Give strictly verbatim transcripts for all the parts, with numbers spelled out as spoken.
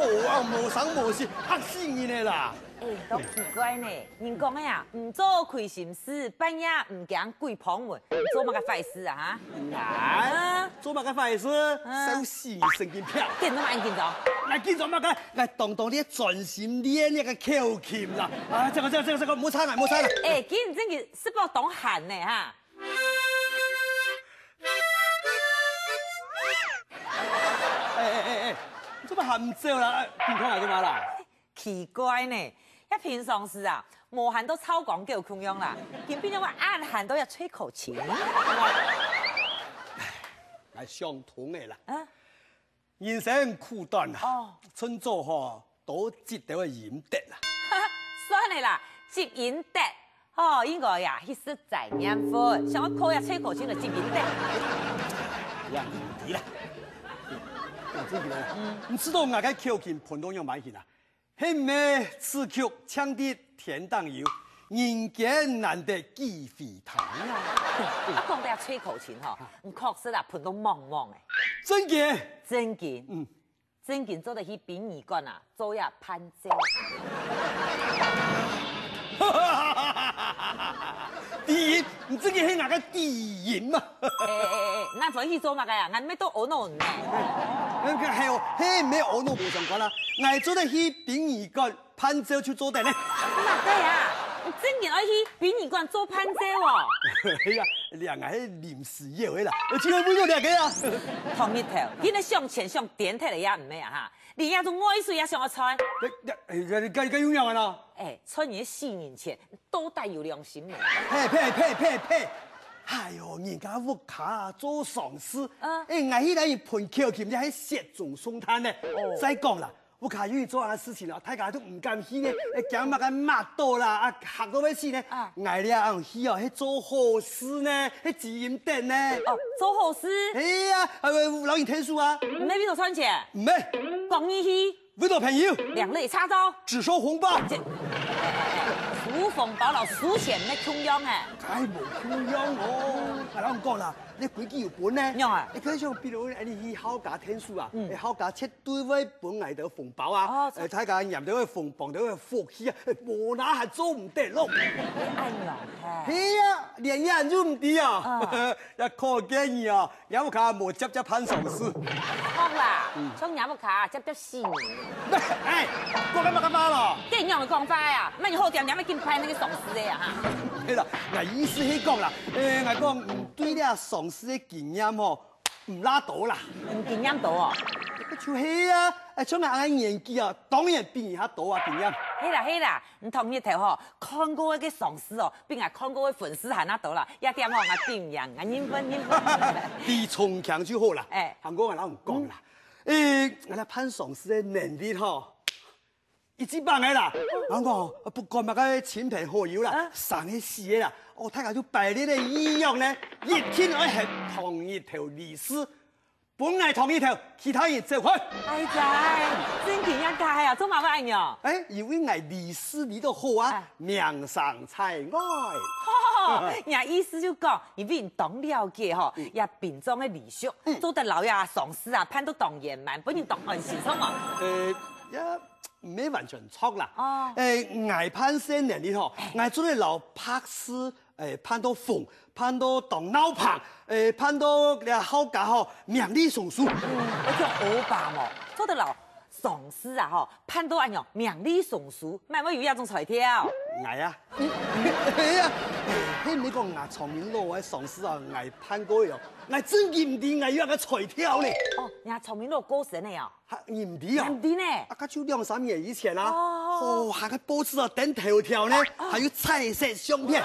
哦，啊，無聲無息，嚇死人个啦！哎，當奇怪呢，人講个啊，毋做虧心事，半夜毋驚鬼拍門，你做麼个壞事啊？哈？啊？做麼个壞事？嗯。笑死你神經病！緊張麼个緊張？𠊎緊張麼个？𠊎當當咧專心練那個口琴啦！啊，這個這個這個這個，莫吵𠊎，莫吵𠊎！哎，今日真个食飽當閒呢哈！ 哎哎哎哎，你做麼還毋走啦？哎，你看𠊎做麼啦？奇怪呢，這平常時啊，無閒到臭光狗共樣啦，今變樣會恁閒到愛吹口琴。哎，想通个啦。啊？人生苦短啊，哦。趁早吼，多積兜个陰德啦。算了啦，積陰德。 哦，應該呀，去食齋年飯，想愛靠這吹口琴來積陰德。呀，毋知啦。講真个啦，嗯。你知道𠊎个口琴歕到仰般形啊？係毋係此曲淨值天頂有，人間難得幾回聽啊？啊，講到這吹口琴吼，你確實啊，歕到茫茫誒。真个？真个。嗯。 正經做得去殯儀館啊，做一下伴奏。低音，你這个係𠊎个低音嘛？哎哎哎哎，那轉去做麼个啊？𠊎毋係都阿孬呢。那個還有，嘿，毋係阿孬無相關啦，𠊎做得去殯儀館伴奏就做得呢。麼个啊？你正經愛去殯儀館做伴奏哦？哎呀，兩個係臨時有个啦，就為了這個啊。同日頭，你个想錢想癲忒了也毋係啊哈？ 你這種外水也想愛賺？該該該該該又仰般啊？哎，賺人个死人錢，到底有良心無？呸呸呸呸呸！哎喲，人家屋下做喪事，嗯。哎，𠊎去來歕口琴，這係雪中送炭呢。哦。再講啦，屋下有人做恁樣事情哦，大家都毋敢去呢，哎，驚麼个罵到啦，啊，嚇到會死呢。啊。𠊎這樣去哦，係做好事呢，係積陰德呢。哦，做好事？哎呀，啊，摎人𢯭手啊。毋係為著賺錢？毋係。講義氣？ 為著朋友，兩肋插刀，只收紅包。這，收紅包摎收錢毋係共樣誒。該無共樣哦。𠊎摎你講啦，這規矩有分呢。仰啊？你看像比如你去孝家𢯭手啊，嗯。哎，孝家絕對會分𠊎兜紅包啊。哦，哎，大家拈兜紅，捧兜福氣啊，哎，無拿還做毋得咯。哎，恁樣嘿。係啊，連這都毋知啊。啊。也可見你啊， 若屋下無輒輒辦喪事。好啦，嗯。像若屋下輒輒死人。哎，講个麼个話咯？恁樣个講法啊，毋係好恬恬个緊辦該個喪事个啊哈。係啦，𠊎意思係講啦，誒，𠊎講，嗯，對這喪事个經驗吼，毋罅多啦。嗯，經驗多哦。該就係啊，誒，像𠊎恁樣年紀啊，當然比你較多啊，經驗。係啦，係啦， 你同日頭吼，看過个喪事哦，比𠊎看過个婚事還較多啦。這點哦，𠊎頂贏，𠊎認分，認分。你從強就好啦。哎。還過𠊎摎你講啦，嗯。誒，𠊎這辦喪事个能力吼，一級棒个啦。𠊎講，不管麼个親朋好友啦，啊。生个死个啦，哦，大家就排列个預約呢，一定愛喊同日頭利是。 分𠊎同日頭，其他人走開。哎呀，真經恁該啊，做麼个恁樣？哎，因為𠊎利是利到好啊，啊。名聲在外。吼，若意思就講，因為你當了解吼，嗯。這殯葬个禮俗，嗯。做得摎這喪事啊，辦到當圓滿，分人當安心，著無？呃，也毋係完全著啦。哦。誒，𠊎辦事能力吼，哎。𠊎做得摎白事 誒，辦到紅，辦到當鬧棚，誒，辦到這孝家吼，名利雙收。嗯，而且歐巴嘛，做得摎喪事啊吼，辦到恁樣名利雙收，麼人會有這種才調？𠊎啊，嗯，係啊，誒，係毋係講𠊎長明老个喪事啊，𠊎辦過个哦，𠊎真經毋知𠊎有恁个才調呢。哦，若長明老過身个哦。 哈，你毋知啊？毋知呢。啊，該就兩三年以前啊，哦。哦，還个報紙啊，登頭條呢，哦。還有彩色相片。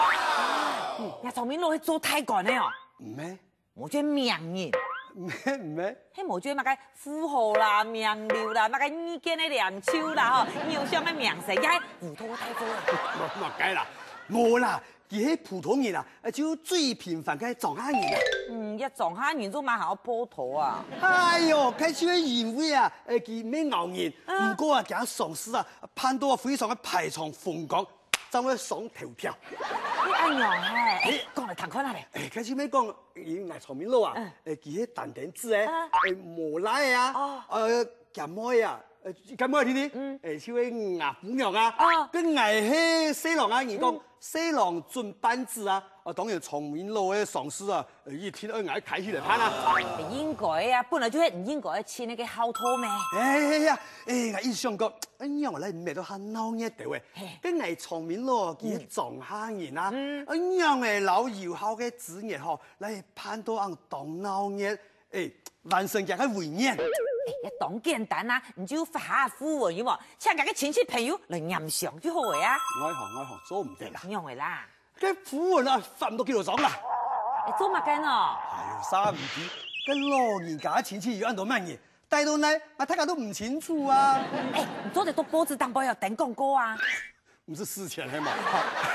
嗯，若長明老係做大官个哦。毋係。無就名人。毋係，毋係。係無就麼个富豪啦、名流啦、麼个意見个領袖啦，吼，偶像个明星，也係烏托个大官。麼，麼个啦，無啦， 佢係普通人啊，呃，就最平凡个莊下人啊。嗯，這莊下人做麼還愛報到啊？哎喲，該就係因為啊，呃，佢毋係敖人，嗯。毋過啊，佢个喪事啊，辦到啊非常个排場風光，正會上頭條。你恁樣嘿，哎，講來聽看啊咧。哎，該就係講，因為𠊎長明老啊，嗯。呃，佢係單丁子誒，啊。呃，無倈仔啊，哦。呃，厥妹啊，呃，敢毋係弟弟？嗯。誒，就係吾餔娘啊。啊。該𠊎係細郎啊，人講，嗯。細郎準半子啊。啊，當然長明老个上司啊，呃，一定愛𠊎開戲來辦啊。應該啊，本來就係毋應該愛請該个好托咩。哎呀，哎，𠊎一想講，哎，仰會來搣到較鬧熱兜誒。嘿。該𠊎長明老佢莊下人啊，嗯。哎，仰會摎有孝个子女吼，來辦到恁當鬧熱。 哎，完成佢个遺願。哎，也當簡單啊，你就發下訃文，有無？請佢个親戚朋友來拈香就好个啊。𠊎吼，𠊎吼，做毋得啦。仰會啦？該訃文啊，發毋到幾多張啦。哎，做麼个呢？哎喲，啥毋知，該老人家親戚有恁多麼人，帶到哪，啊，大家都毋清楚啊。哎，你做得到報紙頂背哦，登廣告啊。 毋係使錢係嘛？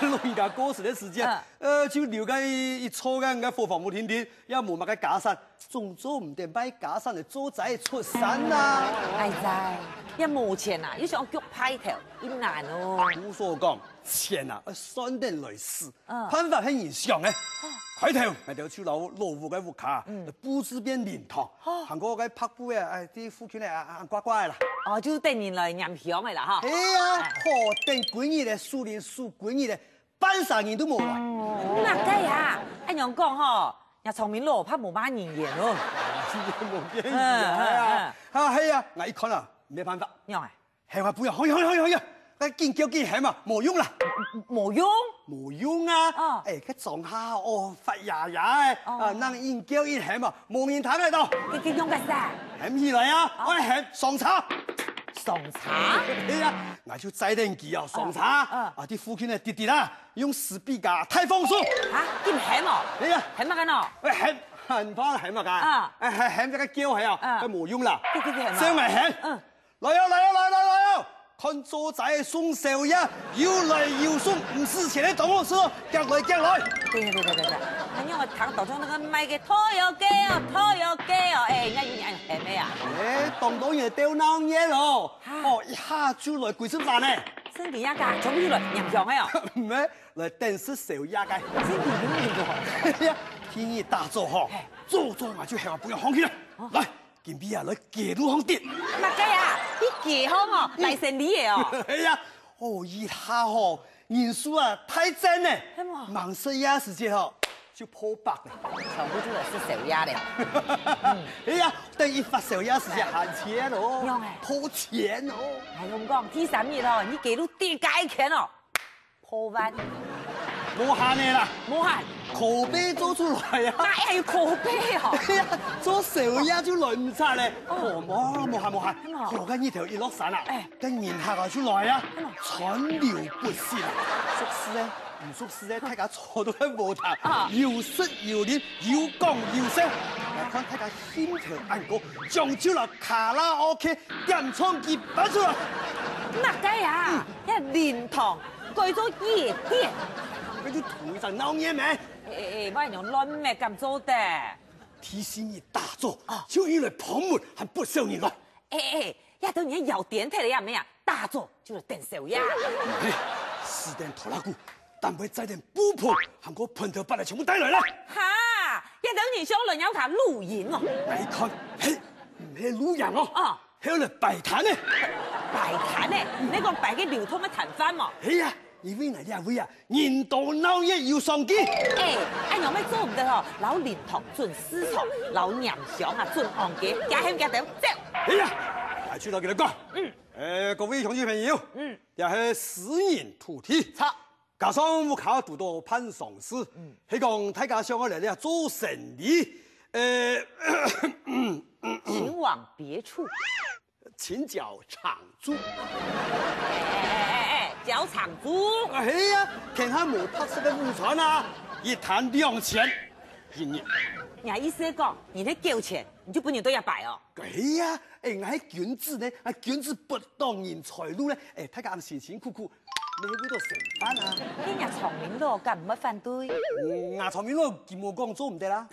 老人家過身个時節，嗯。呃，就留該一，一座个，該伙房屋定定，也無麼个家產，總做毋得賣家產來做齋出山啊。哎呀，也無錢啊，又想腳派頭，一難哦。故所講，錢啊，愛算等來使，嗯。辦法係人想个。開頭，𠊎兜就摎老屋个屋下，嗯。佈置變靈堂，哦。還過該白布啊，哎，在附近个啊，啊，掛掛个啦。哦，就等人來拈香个啦，哈。係啊，哎。好等歸日个，樹林樹歸日个，半儕人都無來。麼个啊？恁樣講吼，若聰明老怕無麼人緣哦。無變樣啊。嗯，嗯，嗯。啊，係啊，𠊎一看啊，無辦法。仰啊？喊啊，不要，好呀，好呀，好呀，好呀，該緊叫緊喊啊，無用啦。無用？無用啊！哦。哎，該莊下哦，發呀呀个，哦。啊，人緊叫緊喊啊，無人聽得到。該，該仰結煞？喊起來啊，哦。愛喊上車。上車？對啊，𠊎就載等佢啊，上車。嗯，嗯。啊，在附近个滴滴啦，用speaker大放送。啊，緊喊哦。對啊。喊麼个呢？哎，喊，喊怕喊麼个？啊。哎，喊，喊這个叫喊啊，嗯。該無用啦。對，對，對，喊嘛。所以𠊎喊。嗯。 來哦，來哦，來，來，來哦！看做齋送宵夜，有來有送，毋使錢个當好食哦，遽來，遽來！等一下，等一下，等一下，恁樣𠊎聽到像該个賣个拖油雞哦，拖油雞哦，哎，人家有人喊个啊。哎，當多人鬥鬧熱哦，哈。哦，一下就來幾十萬呢。真个呀，全部又來拈香个哦。毋係，來等食宵夜个。真个有人哦。哎呀，天一大早吼，嘿。早早嘛就喊𠊎餔娘䟘起來，哦。來， 今晡日啊，來街路項跌。麼个啊？去街項哦，嗯。來生理个哦。哎呀，哦，一下吼，人數啊，太濟呢。係無？吂食夜時節吼，就破百了。全部就來食宵夜了。嗯。哎呀，等一發宵夜時節，哎。還錢哦，仰仔？破千哦。哎，𠊎講，第三日哦，你街路跌該一圈哦。 破萬。無閒个啦。無閒。靠背做出來啊。哪還有靠背哦？哎呀，做宵夜就來毋掣咧。哦。哦，無，無閒，無閒。係無？好个日頭一落山啊，哎。該人客啊就來啊，係無？川流不息啊。熟事个，毋熟事个，大家坐到該禾埕，啊。有食有啉，有講有笑。來看大家興頭恁高，將就摎卡拉OK點唱機搬出來。麼个啊？嗯。 該靈堂改做夜店。該就同一場鬧熱咩？哎，哎，哎，𠊎仰亂搣敢做得？第四日一大早，啊。就有人來拍門，喊不少人來。哎，哎，這兜人搖電忒了呀，無啊？打早就來等宵夜。嘿，死等拖拉庫，單位載等布棚，還過盆頭缽仔全部帶來了。哈，這兜人想來邀客露營哦。𠊎一看，嘿，毋係露營哦。啊。 還有咧擺攤呢。擺攤呢？你講擺个流通个攤販無？係啊，因為𠊎這位啊，人多鬧熱有商機。哎，恁樣乜做毋得吼，摎靈堂準市場，摎拈香啊準行街，遽喊佢兜走。係啊，𠊎就摎佢兜講。嗯。呃，各位鄉親朋友，嗯。這係私人土地。著。 加上屋下堵到辦喪事，嗯。係講大家想愛來這做生理，呃，請往別處。請繳場租。哎，哎，哎，哎，繳場租。啊，係啊，天下無白食个午餐啊，一攤兩千，一日。你意思係講，你係繳錢，你就分人對這擺哦？係啊，哎，𠊎係君子呢，啊，君子不擋人財路呢，哎，大家恁辛辛苦苦， 你係為著食飯啊？哎呀，聰明佬，敢毋會反對？嗯，𠊎聰明佬，佢無講做毋得啦。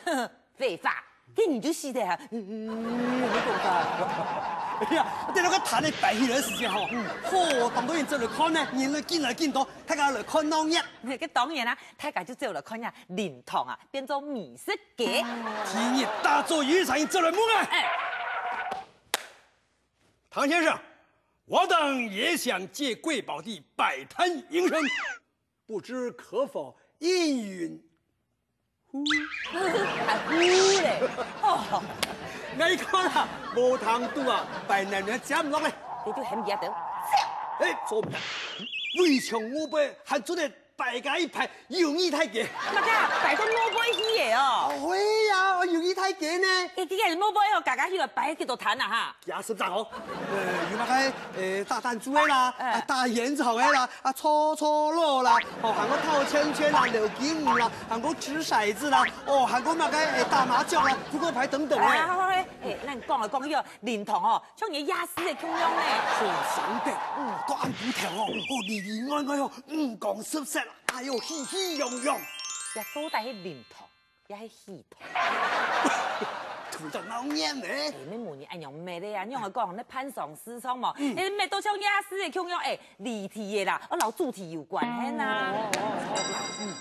廢話，該你就死得啊！你講啥？哎呀，等到該攤仔擺起來个時節吼，嗯。好，當多人走來看呢，人來緊來緊多，大家來看鬧熱。該當然啦，大家就走來看呀，靈堂啊，變做美食街。第二日打早有一儕人走來問啊。哎。 唐先生，我等也想借贵宝地摆摊营生，不知可否应允？呼，还呼嘞！哦，你看啊，无糖度啊，摆摊人接毋落嘞。你就喊别人。哎，做毋得，围墙外背还做得摆个一排友谊台个。么个，摆到外背去个哦。会啊，友谊台个呢？哎，这个外背哦，家家去了摆几多摊啊哈？ 也十隻哦。呃，有麼个呃打弹珠个啦，哎。啊打煙草个啦，啊搓搓樂啦，哦，還有套圈圈啦、扭金魚啦，還有擲骰子啦，哦，還有麼个呃打麻將啦、撲克牌等等个。啊，好好，哎，哎，那你講啊講，這个靈堂哦，像你夜市个共樣呢。好生得，嗯，到暗晡頭哦，哦，裡裡外外哦，五光十色，哎喲，喜喜洋洋。這到底係靈堂？ 也係戲台。土著鬧熱呢。哎，你無人恁樣罵个啊，你愛講，你辦喪事場嘛，哎，罵到像夜市个共樣，哎，離題个啦，哦，摎主題有關係呐。嗯，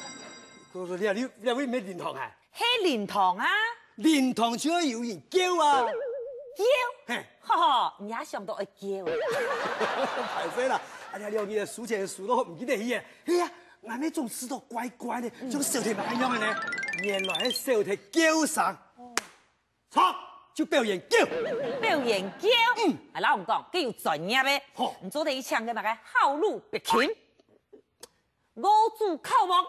你你你你乜靈堂啊？係靈堂啊。靈堂就愛有人噭啊。噭？嘿。哈哈，你也想到愛噭。歹勢啦，哎呀，你个輸錢輸到毋記得去个，哎呀， 𠊎乜總試著怪怪个，像小弟麼个樣个呢？原來係小弟噭聲。著，就表演噭。表演噭？嗯。啊，摎你講，該有專業个。好。你做得去請个麼个好路必琴，我主靠王。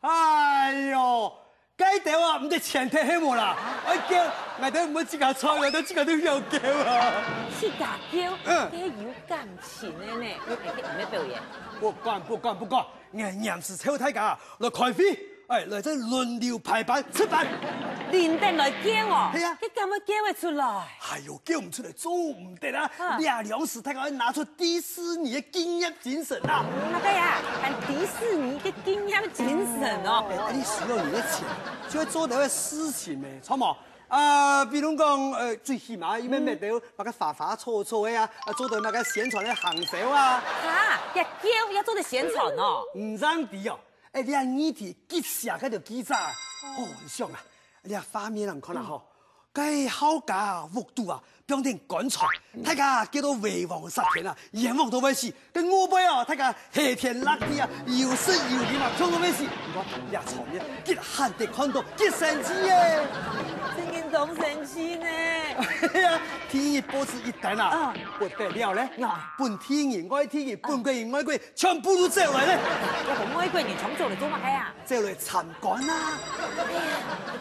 哎喲， 該兜啊，毋得錢忒係無啦？哎，噭，𠊎兜毋會自家唱，𠊎兜自家都曉噭啊。自家噭，嗯。這有感情个呢。哎，這毋係表演。不管，不管，不管，𠊎黏時湊大家來開會，哎，來再輪流排班，出班。輪等來噭哦。係啊。這敢會噭會出來？哎喲，噭毋出來，做毋得啊！啊。這量時大家愛拿出迪士尼个敬業精神啊！麼个啊，還迪士尼个敬業精神哦。哎，你使用你个錢，就會做得个事情咩，著無？啊，比如講，呃，最起碼，因為乜兜麼个花花草草个啊，啊，做得麼个宣傳个行銷啊。哈，這噭也做得宣傳哦。毋單止哦，哎，這議題激寫該條記者，哦，你想啊，這畫面人看啊吼，該好家屋肚啊， 放等棺材，大家噭到威風殺天啊，冤枉都會死。該外背哦，大家下田落地啊，有食有啉啊，暢到會死。毋過這場面，極罕得看到，極神奇耶！真經當神奇呢。係啊，電視報紙一登啊，啊。不得了咧，呀。本地人、外地人、本國人、外國人，全部都走來咧。該外國人全走來做麼个啊？走來參觀啊。哎呀，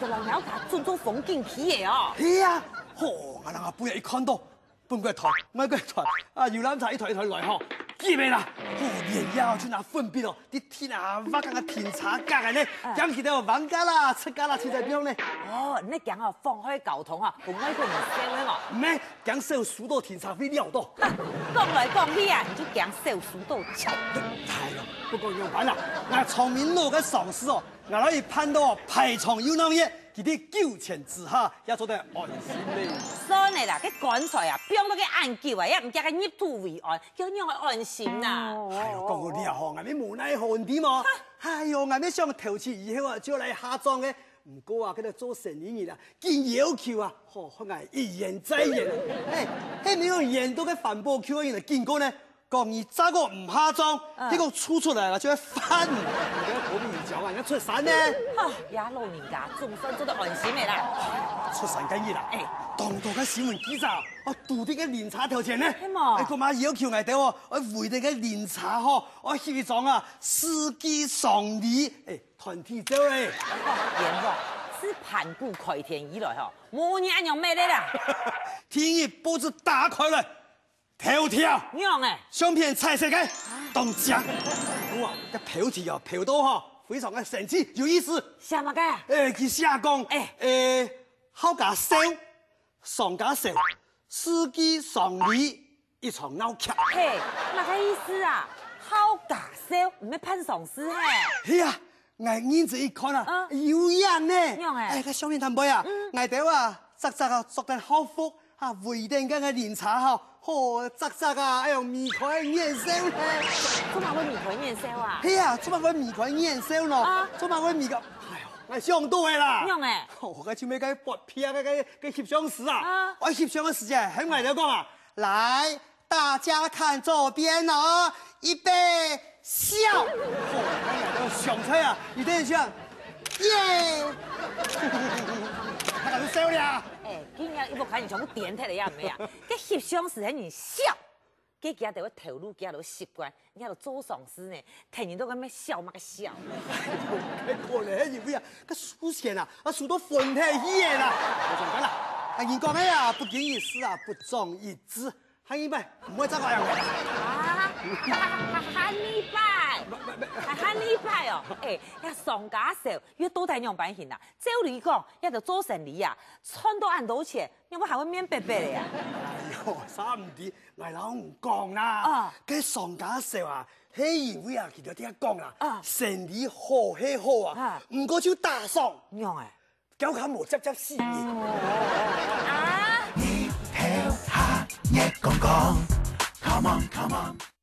這个老鳥家準做風景區个哦。係啊，吼，𠊎等啊，不要一看到， 本國團、外國團，啊，遊覽車一台一台來吼，急个啦！吼，連夜就拿粉筆哦，在地下畫該个停車格个呢，啊。驚佢兜冤家啦、出家啦，凊彩放呢。哦，你驚哦，妨害交通啊，分外國人笑个哦。毋係，驚少收到停車費了多。哈，講來講去啊，你就驚少收到錢。哎喲，不管仰般啦，𠊎聰明腦个常識哦， 𠊎摎佢辦到排場又鬧熱，佢兜糾纏之下也做得安心咧。算了啦，該棺材啊，放到該恁久啊，也毋驚佢入土為安，佢仰會安心吶？哎喲，講到這吼，𠊎乜無奈何，你知無？哎喲，𠊎乜想投資以後啊，就來下莊个。毋過啊，該兜做生理人啊，緊要求啊，吼，害𠊎一延再延。哎，還無有延到該環保局个人來警告呢。 講你再過毋下莊，啊。結果出出來了就會翻。你个國民獎啊，你要出山呢？哈，這老人家總算做得安心个啦。出山該日啦，哎。當多个新聞記者啊，堵在該靈車頭前呢。係無？哎，佢嘛要求𠊎兜哦，愛圍等該靈車吼，愛翕一張啊，四季賞梨，哎，團體照嘞。哦，冤枉，自盤古開天以來吼，無人恁樣搣个啦。第一報紙打開來， 頭條。仰仔？相片彩色个，當靚。哇，該標題哦，標到吼，非常个神奇，有意思。寫麼个？誒，佢寫講，誒。誒，好家笑，喪家愁，四季賞梨，一場鬧劇。嘿，麼个意思啊？好家笑，毋係辦喪事嘿？係啊， 𠊎認真一看啊，啊。有影呢！仰仔？哎，該相片攤背啊，嗯。𠊎兜啊，隻隻啊著等校服，啊，圍等該个靈車吼，吼，隻隻啊，哎喲，眉開眼笑呢。做麼會眉開眼笑啊？係啊，做麼會眉開眼笑呢？啊。做麼會眉開，哎喲，𠊎想到个啦！仰仔？哦，該就係該發片个該該翕相時啊，啊。𠊎翕相个時節，喊𠊎兜講啊，來，大家看左邊哦，預備，笑。哦，哎呀，這個香菜啊，你等一下，耶！他敢是笑了啊？哎，今日一不看你全部點起來呀，沒啊？這翕相時係人笑，這佢兜个頭路，佢兜个習慣，你兜做上司呢，天天都跟那笑嘛个笑。哎，可能因為啊，該輸錢啊，啊輸到昏頭去个啦。我想講啦，啊人講个啊，不經一事啊，不長一智。 還一擺，毋會再恁樣个。啊，還一擺，還一擺哦！哎，該商家笑，又到底仰般形啊？照理講，這兜做生理啊，賺到恁多錢，仰會還會面白白个啊？哎喲，三弟，𠊎摎你講啦，啊該商家笑啊，係因為啊，佢兜聽講啦，啊生理好係好啊，啊毋過就打爽。仰仔？ 腳下無接接死你。啊！日頭下月光光，come on come on。